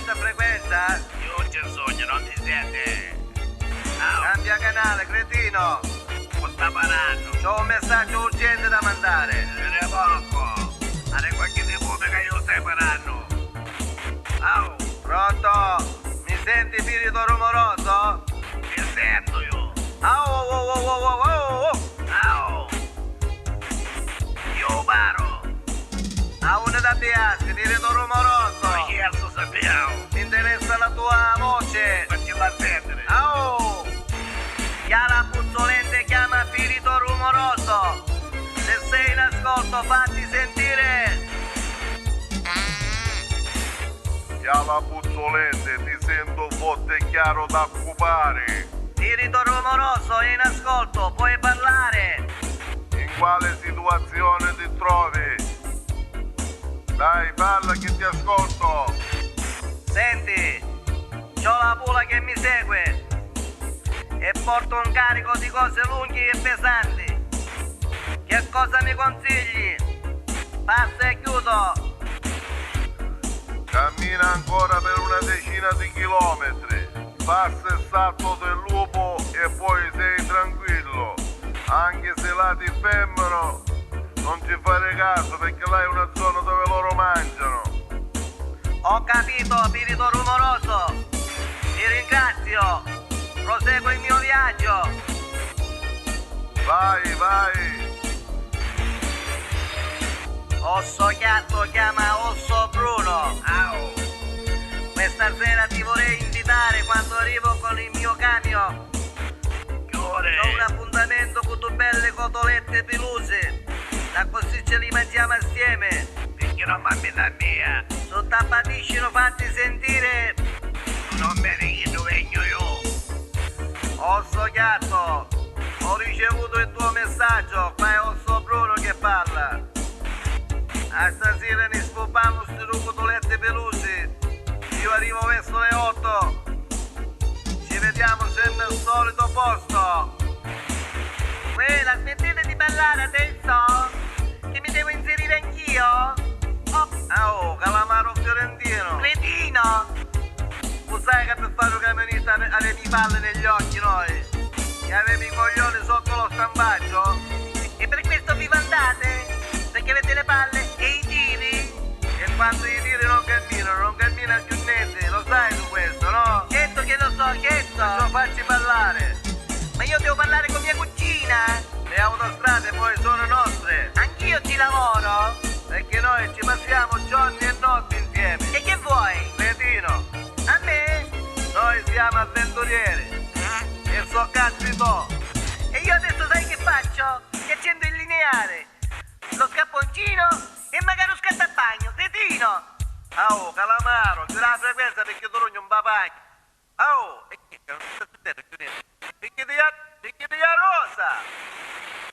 questa frequenza? Io ci sogno, non ti sente. Au, Cambia canale, cretino! cu sta parando? C'ho un messaggio urgente da mandare! Ne poco. Ma qualche tempo che io stai parlando. Au, Pronto? Mi senti spirito rumoroso? ti sento io. Au, au, au, au, au, au, au. Au. Io paro. A una da piazza, spirito rumoroso! Certo sappiamo. Mi interessa la tua voce! Faccela sentire. Au! Chiara puzzolente chiama spirito rumoroso! Se sei in ascolto fatti sentire! Chiama puzzolente, ti sento forte e chiaro da occupare. Spirito rumoroso è in ascolto, puoi parlare! In quale situazione ti trovi? Dai, parla che ti ascolto. Senti, c'ho la pula che mi segue e porto un carico di cose lunghe e pesanti. Che cosa mi consigli? Passa e chiudo. Cammina ancora per una decina di chilometri. Passa il salto del lupo e poi sei tranquillo. Anche se là ti fermano, non ci fare caso perché là è una zona dove loro mangiano. Ho capito, spirito rumoroso. Ti ringrazio. Proseguo il mio viaggio. Vai, vai. Osso Chiatto chiama Osso Bruno. Au. Questa sera ti vorrei invitare quando arrivo con il mio camion. Chiure. C'ho un appuntamento con due belle cotolette piluse. Da così ce li mangiamo assieme. Perché non mi da mia. Su tapatiscino fatti sentire. Non me ne chiedo vengo io. Osso Chiatto, ho ricevuto il tuo messaggio. Qua è Osso Bruno che parla. A stasera ne sfuppiamo sti due cotolette pelusi. Io arrivo verso le 8. Ci vediamo sempre al solito posto. Quella, smettete di parlare adesso! Che mi devo inserire anch'io? Oh, oh, calamaro fiorentino! Cretino! Tu sai che per fare un camionista avevi palle negli occhi noi? Che avevi i coglioni sotto lo stampaggio? E per questo vi vantate? Perché avete le palle e i tiri? E quando i tiri non camminano, non cammina più niente, lo sai tu questo, no? Certo che lo so, certo! Perciò facci parlare! Ma io devo parlare con mia cugina! Le autostrade poi sono nostre! Anch'io ci lavoro! Perché noi ci passiamo giorni e notti insieme! E che vuoi? Cretino! A me? Noi siamo avventurieri! E so cazzi to! E io adesso sai che faccio? Ti accendo il lineare, lo scapponcino e magari lo scattapagno, cretino! Oh, calamaro, chiudi la frequenza perché tu rogni un papà. Oh, e che perché ti rosa?